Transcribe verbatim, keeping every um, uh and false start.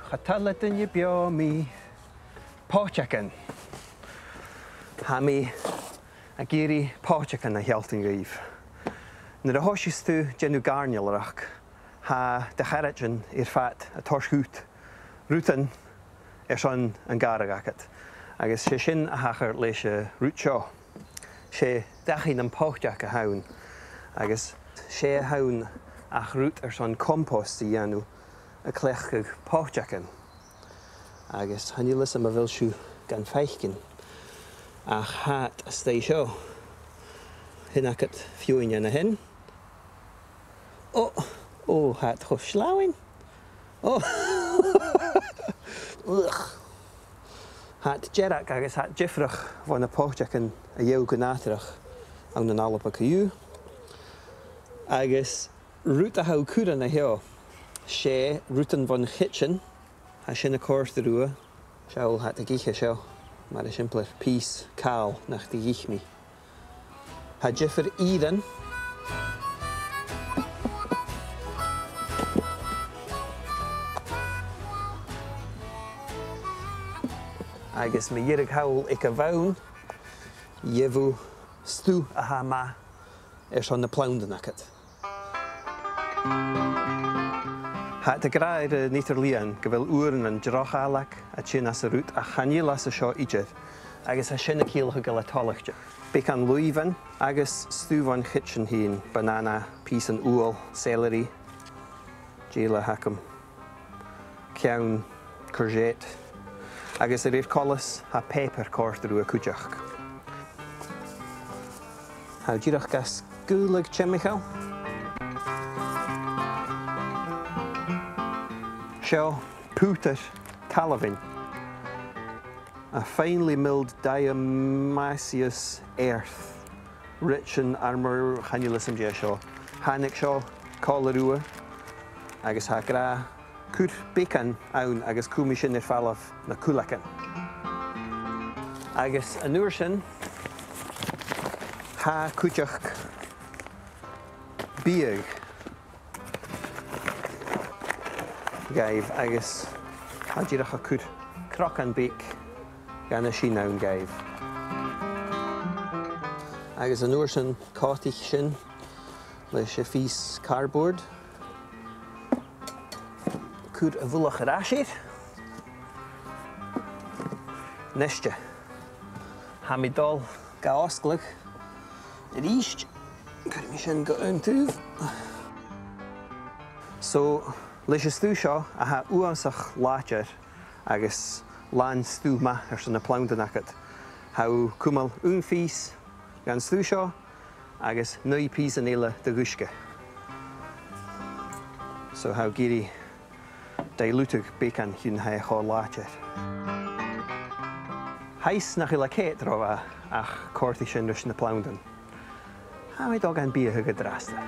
Cha toil le duine beò mi pòiteagan. Tha mi ag iarraidh pòiteagan a shealltainn dhuibh. Nuair a thòisich thu a' dèanamh gàirnealaireachd, tha do charaidean air fad a' toirt dhut rudan airson an gàrradh agad. Agus 's e sin a thachair leis an rud seo. 'S e dachaigh nam pòiteag a th' ann, agus 's e a th' ann ach rud airson compost a dhèanamh, a' cleachdadh pòiteagan. Agus chan eil fhios agam a bheil sibh gan faicinn, ach tha iad a-staigh seo. Sin agad feadhainn dhen a sin. Ò, ò, tha iad cho sleamhainn. Ò. Ugh. Tha iad dearg agus tha iad diofraichte bho na pòiteagan a gheibh thu gu nàdarrach ann an Alba co-dhiù. Agus rud a tha thu a' cur ann a sheo, 's e rudan bhon chidsin, tha sin a' còrdadh riutha. Seall, tha iad ag ithe seo, mar eisimpleir, pìos càl nach do dh'ith mi. Tha diofar ìrean. Agus mu dheireadh thall aig a' bhonn, gheibh thu stuth a tha math airson na planntaichean agad. Tha iad ag ràdh air an eadar-lìon gu bheil uaireannan droch fhàileadh a' tighinn às an rud, ach chan eil às an seo idir, agus tha sin a' ciallachadh gu bheil e toilichte. Beagan luibhean agus stuth bhon chidsin fhèin, banana, pìosan ubhal, celery, dè eile a th' agam, ceann, courgette, agus a rèir coltais tha pàipear a' còrdadh riutha cuideachd. Tha thu dìreach ga sgaoileadh timcheall. Seo pùdar talmhainn. A finely milled diatomaceous earth, rich in armor, chan eil fhios agam dè seo. Thàinig seo còmhla riutha, agus tha e ag ràdh cuir beagan ann agus cumaidh sin air falbh na cuileagan. Agus an uair sin, tha cuideachd biadh dhaibh agus tha dìreach a' cur crogan beag dhen a sin ann dhaibh. Agus an uair sin, còmhdaich sin leis a' phìos cardboard. Cuir a' mhullach air ais air. Nise, tha mi a' dol ga fhosgladh a-rithist. Cuiridh mi sin gu aon taobh. So, leis an stuth seo a tha uabhasach làidir agus làn stuth math airson na planntaichean agad, tha thu a' cumail aon phìos dhen stuth seo agus naoi pìosan eile de dh'uisge. So tha thu ag iarraidh diluteadh beagan chionn tha e cho làidir. Tha fhios nach eil e ceart ro mhath ach còrdaidh sin ris na planntaichean. Tha mi a' dol gan biadh a thoirt an-dràsta.